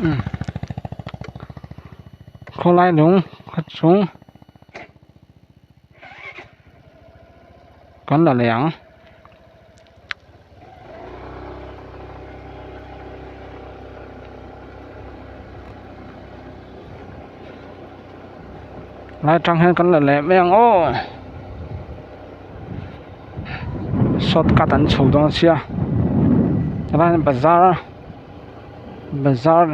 Umm khawlai lung khaw chung kan la leh ang. Lai atang hian kan la leh mai ang aw shortcut an chho dawn sia helai hian bazar bazar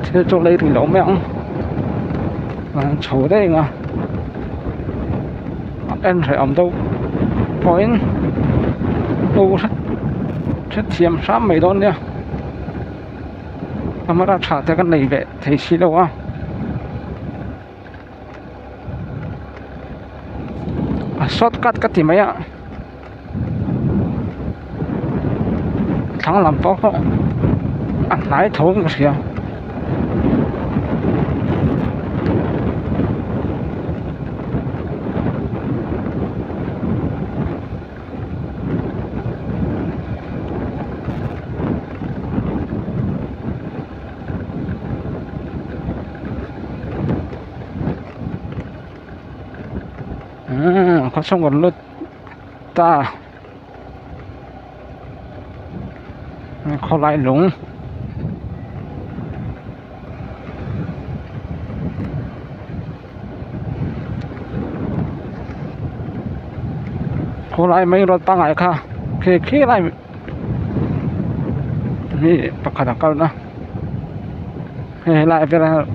thil chu lei rih loh mai ang an chho daih ang a a en hrehawm deuh pawhin lo hrethiam hram mai dawn nia camera tha te ka nei ve thei si lo a. A shortcut ka ti mai a thlang lam pawh pawh a hnai tho in ka hria. Umm khaw chhung kan lut ta khawlai lung khawlai main road pangngai kha khi khi lai mi pakhat a kal na hei helai velah hian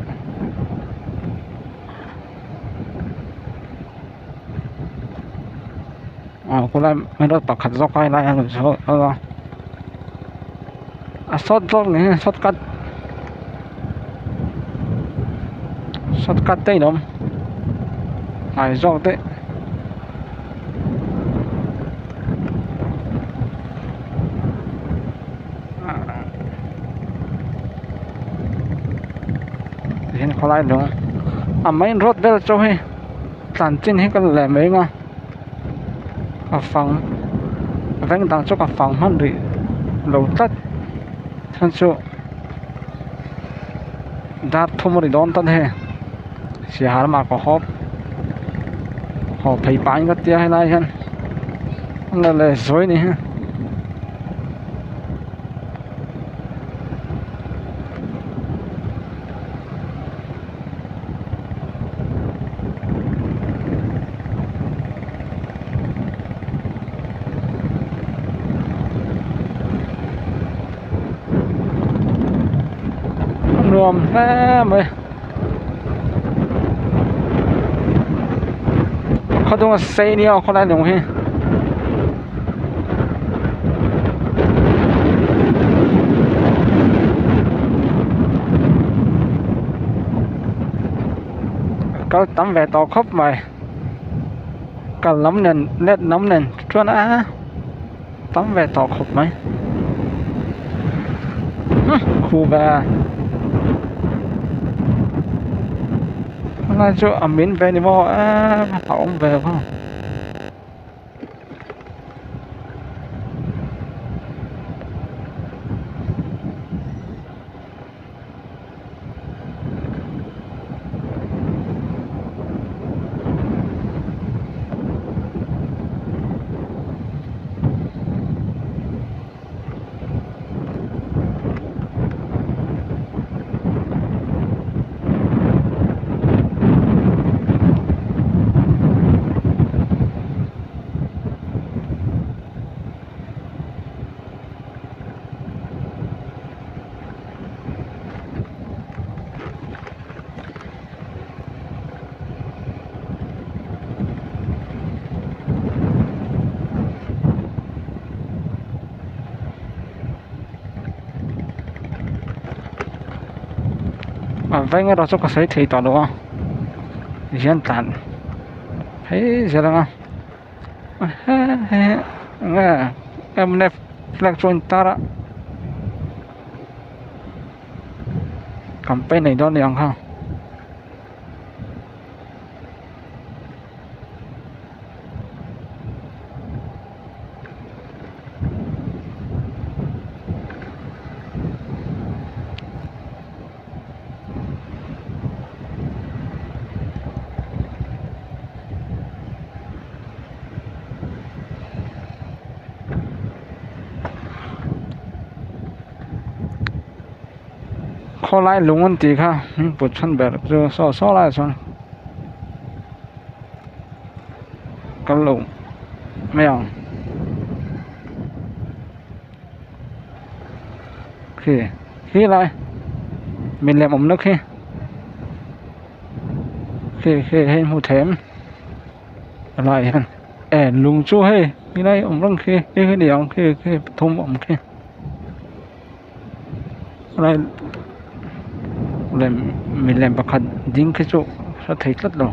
aw khawlai main road pakhat zawk a helai hian a short zawk ni hi short cut short cut te in awm hnai zawk daih. Tihian khawlai lung a main road vel chu hei tlan chin hi ka la leh mai ang a ka fang veng dang chu ka fang hman rih lo tlat chhan chu dar thum a ni dawn tan hei Siaha lamah ka hawp haw phei pah in ka tia helai hian a la leh zuai ni hi. Nuam hle mai. Khaw dung a sei nia khawlai lung hi. Kal tam ve tawh khawp mai kal lam nen let lam nen chuan a tam ve tawh khawp mai khu ve helai chu a min ve ni maw eee a awm ve maw. A veng erawh chu ka sawi thei tawh lo a hian tlan phei zel ang a enge mnf flag chu a intar a. Campaign nei dawn ni ang kha. Khawlai lung an tih kha hming put chhan ber chu saw saw laiah chuan kal lo mai ang khi khi lai milem awmna khi khi khi hei hmu thei em helai hian e lung chu hei helai awm reng khi hei hi niang khi khi pathum awm khi. Lem milem pakhat ding khi chu hre thei tlat lo.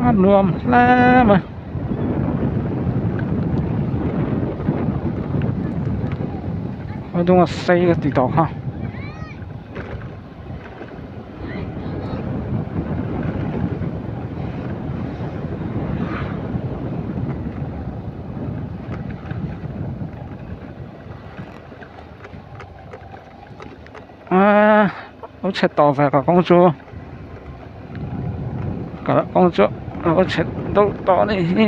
A nuam hle mai. A dunga sei ka ti tawh kha. Aaa lo chhe tawh ve ka kawng chu ka kawng chu a lo chhe deuh tawh a nih hi.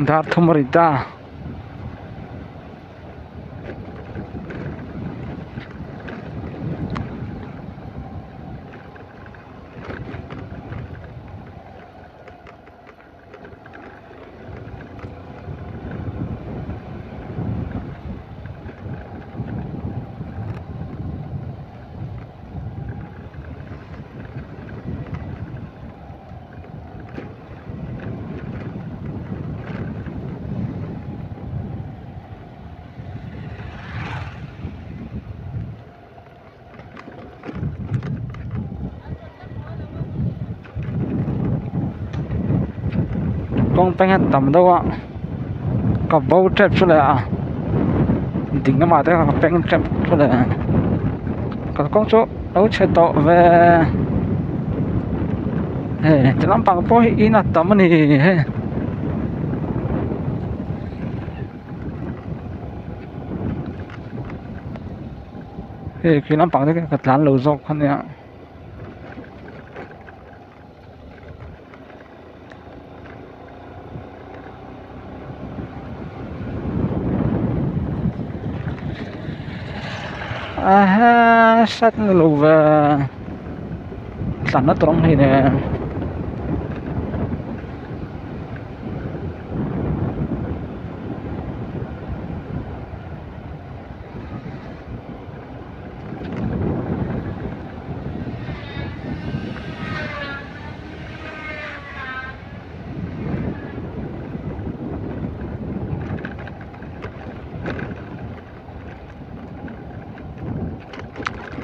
Dar thum a ri ta. Kawng peng a tam deuh a ka bo tep chu leh a ding lamah te ka peng tep chu leh a kalkawng chu lo chhe tawh ve hei ti lampang pawh hi in a tam a ni hei. Hei khi lampang te ka tlan lo zawk a nia. Aha sat na lo ve tlan na tawng hei nen.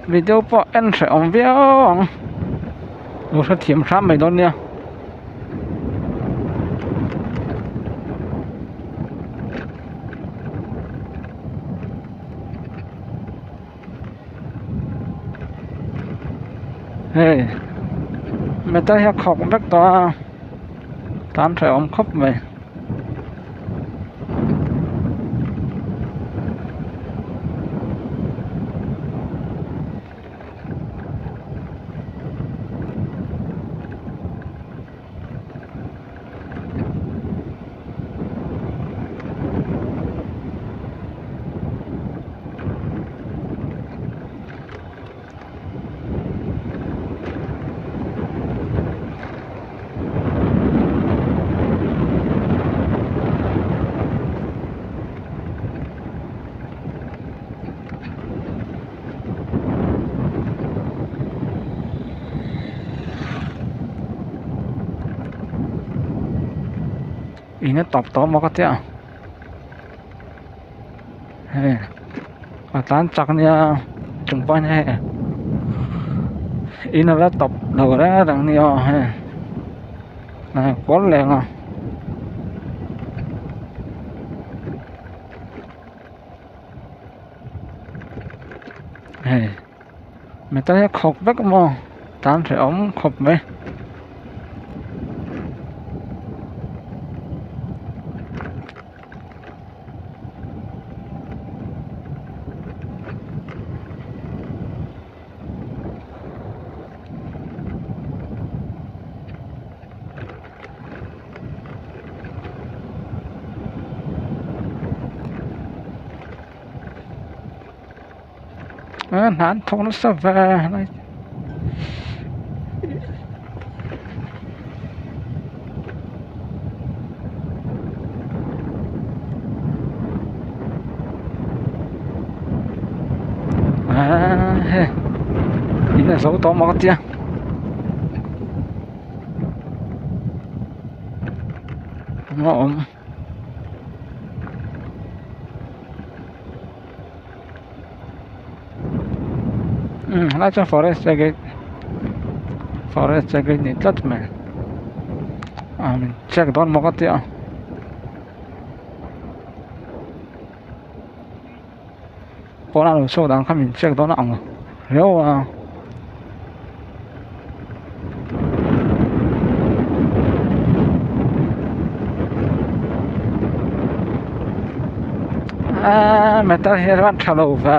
Video pawh en hreh awm viau ang lo hrethiam hram mai dawn nia. Hei metal hi a khawk vek tawh a tan hrehawm khawp mai. In a tawp tawh maw ka tia hei a tlan chak nia chung pawh hian hei in a la tawp lo reng reng nia aw hei. Kual leng a. Hei metal hi a khawk vek maw tan hrehawm khawp mai. A hna an thawk nasa ve helai aaa hei in a zo tawh maw ka tia. A awm umm helai chuan forest te gate forest te gate ni tlat mai a min check dawn maw ka tia pawn a lo chhuak dan kha min check dawn a ang riau a. Aaa metal hi a tha lo va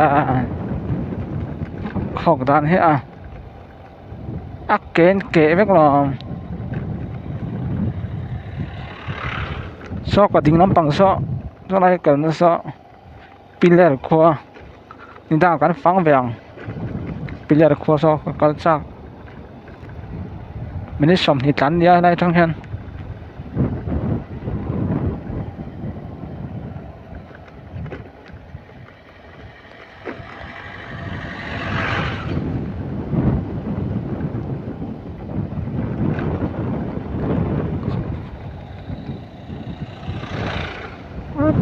khawk dan hi a a ken keh vek lo ang saw ka ding lampang saw chulai kalna saw. Pillar khua ni dangah kan fang ve ang pillar khua saw ka kal chak minute 20 tlan nia helai atang hian.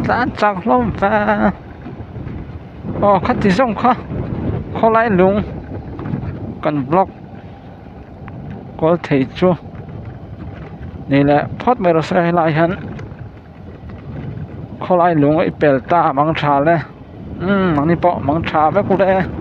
Tlan chak hlawm va aw khati zawng kha khawlai lung kan vlog kawl thei chu ni leh phawt mai rawh se helaiah hian khawlai lung i pel ta mang tha le umm mahni pawh mang tha vek ule.